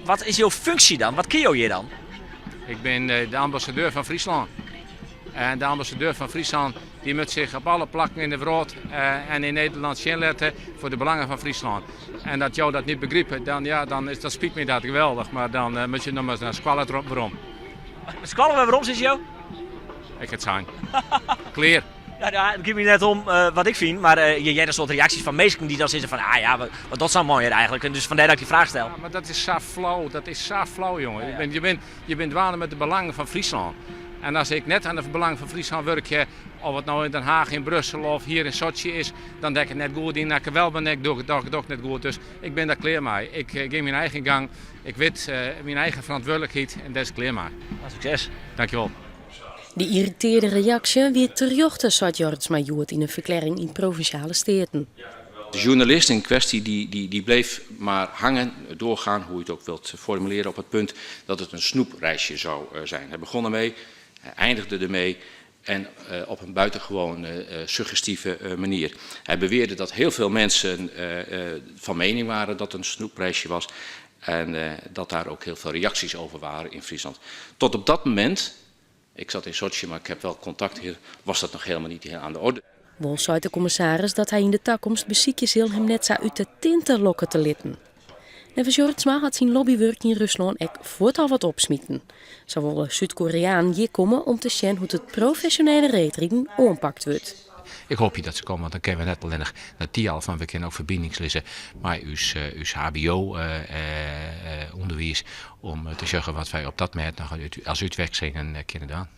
Wat is jo funksje dan? Wat kinne jo hjir dan? Ik bin de ambassadeur fan Fryslân. En de ambassadeur fan Fryslân dy moat sich op alle plakken yn de wrâld en yn Nederlân sjen litte foar de belangen fan Fryslân. En as jo dat net begripe, dan, ja, dan is, dat spyt my dat geweldich, mar dan moat je noch mar nei skoalle werom. Skoalle wer werom, sizze jo? Ik ha it sein. Klear. Ja, it giet my net om wat ik fyn, mar je hearre in soad reaksjes fan minsken dy't dan sizze fan ah ja, wat docht sa'n man hjir eigentlik? En dus fandêr dat ik dy fraach stel. Ja, mar dat is sa flau, dat is sa flau, jonge. Je bent dwaande met de belangen fan Fryslân. En as ik net oan de belangen fan Fryslân wurkje, of it no yn Den Haag, yn Brussel of hjir yn Sotsji is, dan doch ik it net goed. En as ik wel bin, ik doch it net goed. Dus ik bin dêr klear mei. Ik gean myn eigen gang. Ik wit myn eigen ferantwurdlikheid en dêr is klear mei. Sukses. Dankjewol. Dy yrritearde reaksje wie terjochte, seit Jorritsma hjoed yn in ferklearring yn Provinsjale Steaten. De journalist in kwestie die, die, die bleef maar hangen, doorgaan, hoe je het ook wilt formuleren, op het punt dat het een snoepreisje zou zijn. Hij begon ermee, hij eindigde ermee en op een buitengewoon suggestieve manier. Hij beweerde dat heel veel mensen van mening waren dat het een snoepreisje was en dat daar ook heel veel reacties over waren in Friesland. Tot op dat moment, ik zat in Sochi, maar ik heb wel contact hier, was dat nog helemaal niet aan de orde. Wol seit de kommissaris dat hy yn de takomst besykje sil him net sa út de tinte lokke te litten. Neffens Jorritsma hat syn lobbywurk yn Ruslân ek fuort al wat opsmiten. Sa wolle Súd-Koreanen hjir komme om te sjen hoe't it profesjonele reedriden oanpakt wurdt. Ik hoopje dat se komme, want dan kinne we net allinnich nei Thialf, mar we kinne ek ferbinings lizze mei ús ús HBO-ûnderwiis om te sjoggen wat wy op dat mêd noch as útwikselingen kinne dwaan.